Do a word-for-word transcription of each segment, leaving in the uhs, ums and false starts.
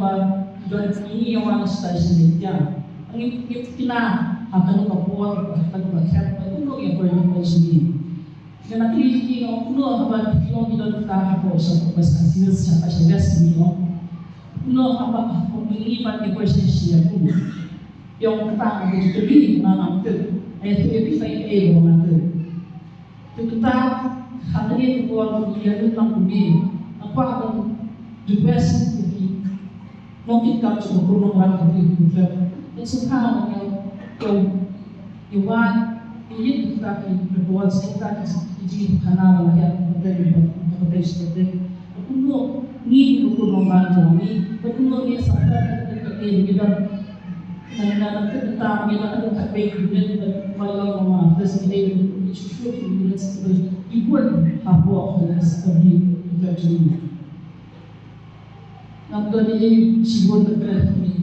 ba don ini ïa wan station media. Ngi ngi kina ha kano ka por, ha kano ka khet, ba kumno ïa por ïa por sini. Ngi na kini ki ong kumno haba ki ong ki don ta ha por sa ko bas ka sini sa ka sini ong. Kumno haba ko mini ba ki por sini sia kumno. Ïa ong kata ka ki kini ma ngam tu. Ai tu ïa ki sai ai ko ma tu. Te mynta ha kane ka por ïa lut lang kumne, nga kwah ban request ïa phi, nongkitkam jong ka Kur Nongrang ka Ri Hynñiewtrep, ban sngewthuh ïa u, ïa u, ïa u wan, Ïa kita ki reports, kita ki jingkhana ba la ïa ka pateng, ka pateng shi pateng. Kumno ngi ki rukom ba ngi, kumno ngi sa ka ka ka ngi don. Na na na ka ta ngi la ka ka pe ki ngi ba la ma ma ta si ngi ngi shu shu ki ngi ngi bun ha po ka na sa ka ngi ka ka ngi. Ngam don ïa shibun na ka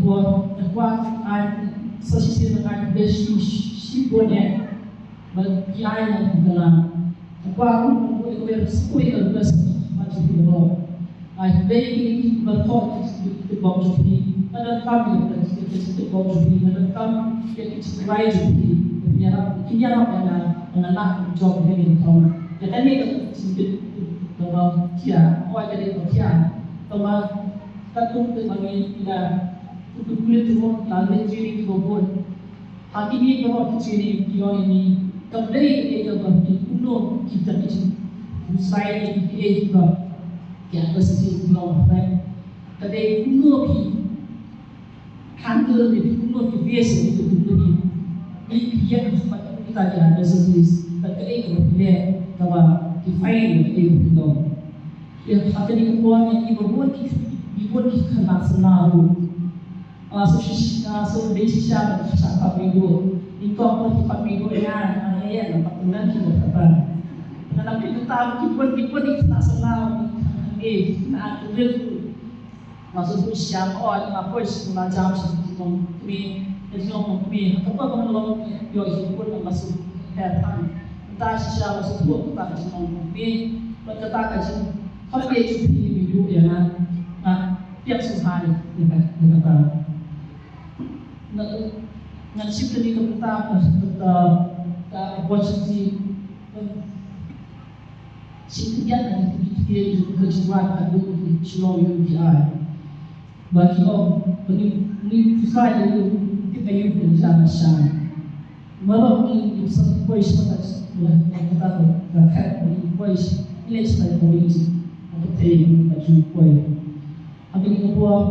por, na kwah ai sa shisien na ai best shibun eh. Bad ki ai na ka la. Na kwah ruh kum ïa ka best, kum ïa ka best ma jong phi baroh. Ai dei ki ki baroh ki ki bok jong phi. Ka donkam ïa ka ki ki bok jong phi, ka donkam ïa ki ki rai jong phi. Ki ïarap, ki ïarap ïa nga, ïa nga na jong phi ni tong. Ïa kane ka ki ki ka ba kia, oi kane ka kia. Ka ba Katkum te ma ngi ïa, tu tu kulit tu mo, la le jiri ki bobon. Ha kine baroh ki jiri ki ong ni, kam dei ki ïa ba ki kumno ki ta ki jiri. Usai ni ki ïa ki ba, ki ïa ba si ki long ba. Ka dei kumno ki handle ni, kumno ki face ni, kumno ki. Ni ki ïa ki ba ki ta ïa ba si ki. Ka dei ki ba ki le, ka ba ki fine ni ki long. Ïa, ha kane ka por ngi, ngi bun ki, ngi bun ki khynnah samla ruh. Ah, so shi, ah, so dei shisha ka sha pap maiduh. Ngi kong ki pap maiduh ïa, ah, ïa, na pap ngan ki ïa kata. Ngan ap ki kata, ki bun, ki bun ki khynnah samla ruh. Ngi, na, ki rit ruh. Ah, so so shisha, oh, ngi ma poi shisha, na jam shisha, ki kong, ki, ki kong, ki, ka pap ngan long, ïoh, ki bun, ngan ma so, her tan. Kata shisha, ma so, kata, ki kong, ki, kata, ka jing, Haba ïa jong phi maiduh ïa nga, nga piak sngewbha ïa ka, ïa kata. Nga, ngan shim kane ka bynta, ka, ka, ka opportunity. Shim khyndiat na ki, ki, ki, ki, ka jingwan ka dei ki shlong ïa ki ai. Ba ki ong, ba ngi, ngi pynshai ïa ki, ki, ki, ki, ki, ki, ki, Baroh ngi, ngi sa poi sha ka, ka, ka, ka, ka, ngi poi sha, ngi leit sha ka community. Ka pyrthei ka ju poi. Haba ngi poi,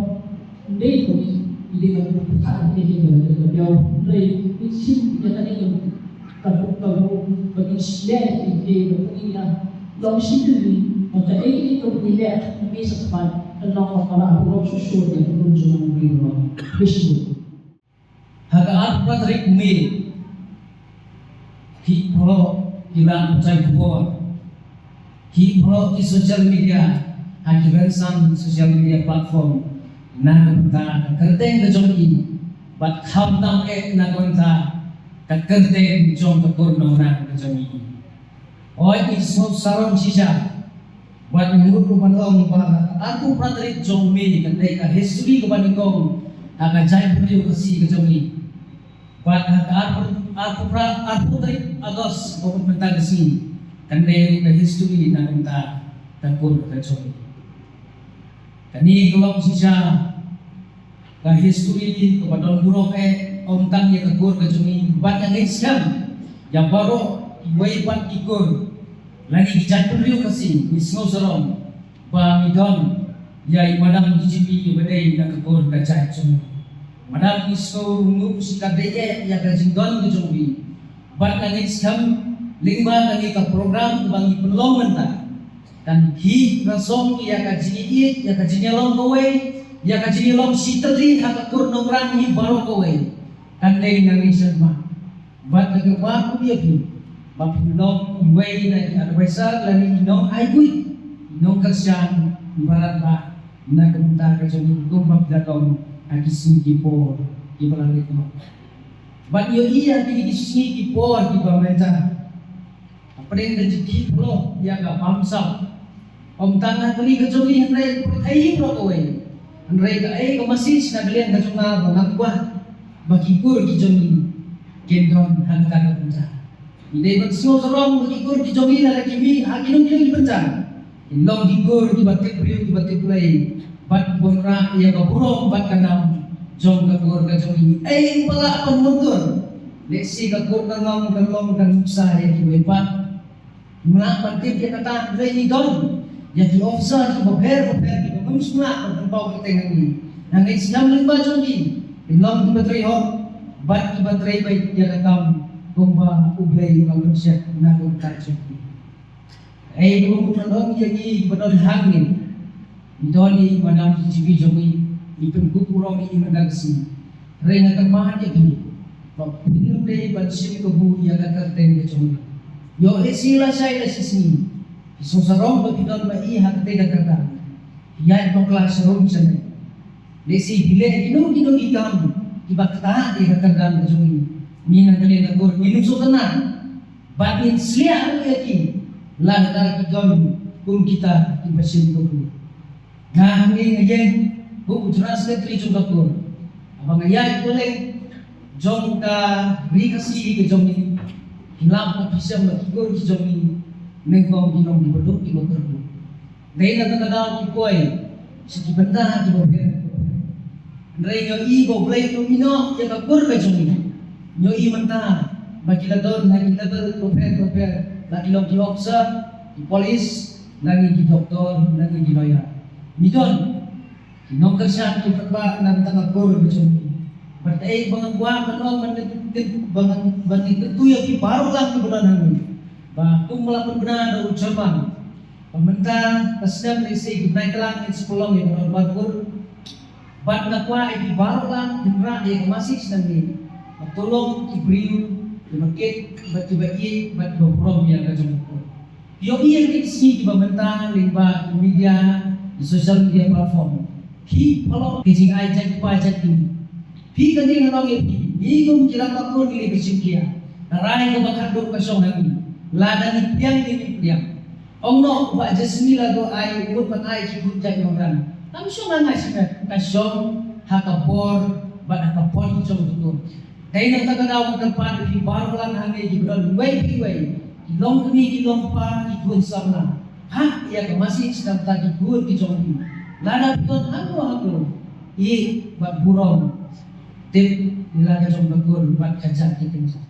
ndei ko ngi, ngi dei ban pyrkhat ïa ka, ka, ka, ka, ndei, ngi shim ïa kane ka, ka, ka, ka, ba ngi shlei ïa ka, ka, ka, ka, long shi tylli, ba kaei kaei kaba ngi leh, ngi sa khmat, ka long ba ka la burom shuh shuh ïa ka bun jong ngi baroh. Khublei shibun. Ha ka arphew phra tarik May, ki baroh ki la pynjah khubor, ki baroh ki social media, ha ki rynsan social media platform, na ka bynta ka kyrteng ka jong i, bad khamtam eh na ka bynta ka kyrteng jong ka kur nongrang ka jong i. Hooid, ngi sngewsarong shisha. Bad ngi mut ruh ban ong ba arphew phra tarik jong May ka dei ka history kaba nyngkong ha ka jaitbynriew Khasi ka jong ngi. Bad ha ka arphew, arphew phra, arphew tarik August kaba mynta ka sngi ka dei ka history na ka bynta ka kur ka jong ngi. Kane ka long shisha ka history kaba don burom eh, ym tang ïa ka kur ka jong ngi, bad nga ngeit skhem ïa baroh kiwei pat ki kur lane ki jaitbynriew Khasi, ngi sngewsarong ba ngi don ïa i madam D G P iba dei na ka kur ka jait jong ngi. Madam, ngi sngewsarong shisha ka dei ïa ka jingdon ka jong ngi. Bad nga ngeit skhem lyngba kane ka program ba ngi pynlong mynta, kan hi rasong ïa ka jingïeit, ïa ka jingïalong kawei, ïa ka jingïalong shi tylli ha ka kur nongrang hi baroh kawei. Kan dei, nga ngeit skhem ba, bad nga kyrpad ruh ïa phi ba phin long iwei na ki advisor lane i nongai buit, i nongkyrshan, i ba radbah na ka bynta ka jong ngi kum ba phi la long ha ki sngi ki por kiba la leit noh. Bad ïohi ha kine ki sngi ki por kiba mynta, hapdeng ka jingkit khloh ïa ka bamsap, ym tang ha kane ka jong ngi hynrei pyrthei baroh kawei. Hynrei kaei ka message na ka liang ka jong nga ba ngan kwah ba ki kur ki jong ngi kin don ha kata ka bynta. Ngi dei ban sngewsarong ba ki kur ki jong ngi lada ki mih ha kino kino ki bynta, kin long ki kur kiba tip briew kiba tip Blei, bad ban rah ïa ka burom bad ka nam jong ka kur ka jong ngi. Ei ba lah ban mynta, lehse ka kur ka ngong kan long ka nuksa ïa kiwei pat. Ngim lah ban tip ïa kata, hynrei ngi don ïa ki officer kiba pher bapher kiba ngim sngewlah ban pynpaw kyrteng hangne. Nga ngeit skhem lyngba jong ngi kin long kiba trei hok bad kiba trei beit ïa ka kam kumba U Blei u la pynshet na ka bynta jong ngi. Hynrei kumba u la ong ïa ngi ba don hangne, ngi don ïa i Madam G B jong ngi, ngi pynkup burom ïa i mynta ka sngi. Hynrei nga kyrpad ïa phi ba phin ym dei ban shim kabu ïa ka kyrteng ka jong ngi. Ïoh lehse lashai lashisngi ki sngewsarong ba phi don ma i ha katei ka kyrdan, ïaid bakla sharum shane. Lehse phi leh kino kino ki kam kiba ktah ïa ka kyrdan ka jong ngi. Ngi na ka liang ka kur ngin ym sngewtynnat bad ngin sliak ruh ïa ki lada ki don kum kita kiba shim kabu. Nga hangne nga ïeng kum u General Secretary jong ka kur, haba nga ïaid kylleng jong ka Ri Khasi ka jong ngi, ki lap ka phishem bad ki kur ki jong ngi nyngkong ki long kiba duk kiba kyrduh. Dei na kata ka daw ki poi sha ki bynta kiba pher. Hynrei ngi ïohi ba U Blei u ïehnoh ïa ka kur ka jong ngi. Ngi ïohi mynta ba ki la don ha ki level kiba pher kiba pher, la ki long ki officer, ki police, la ngi ki doktor, la ngi ki lawyer. Ngi don ki nongkyrshan ki paidbah na ka bynta ka kur ka jong ngi. Bad kaei ba nga kwah ban ong ban ngin, ban ngin, ban ngin kyntu ïa phi baroh lang kiba don hangne, ba kumba la pynbna da u chairman, ba mynta ka snem lehse ki bnai kylleng ngin sa pynlong ïa ka dorbar kur. Bad nga kwah ïa phi baroh lang phin rah ïa ka masi snem ngi, ba to long ki briew kiba kit bad kiba ïeit bad kiba burom ïa ka jong ka kur. Ïohi ïa ki sngi kiba mynta lyngba ki media, ki social media platform, ki pynlong ki jingai jait pa jait phi. Phi, kane nga ong ïa phi, ngi kum ki rangbah kur ngi leh ka jingkyrkhu. Ka rai kaba khatduh ka shong ha ngi. Lada ngi pdiang ngi pdiang. Ong noh ba Jasmine la dei ai u mut ban ai ki gun jait nongran. Kam shong ha nga shimet, ka shong ha ka bor bad ha ka pon jong ka kur. Dei na kata ka daw nga kyrpad ïa phi baroh lang hangne kiba don uwei pa uwei, ki longkmie ki longkpa, ki khun samla, phah ïa ka masi sha ki khun ki jong phi. Lada phi don hangno hangno, ïeit bad burom, tip ïa la ka jong ka kur bad ka jait ka kynja.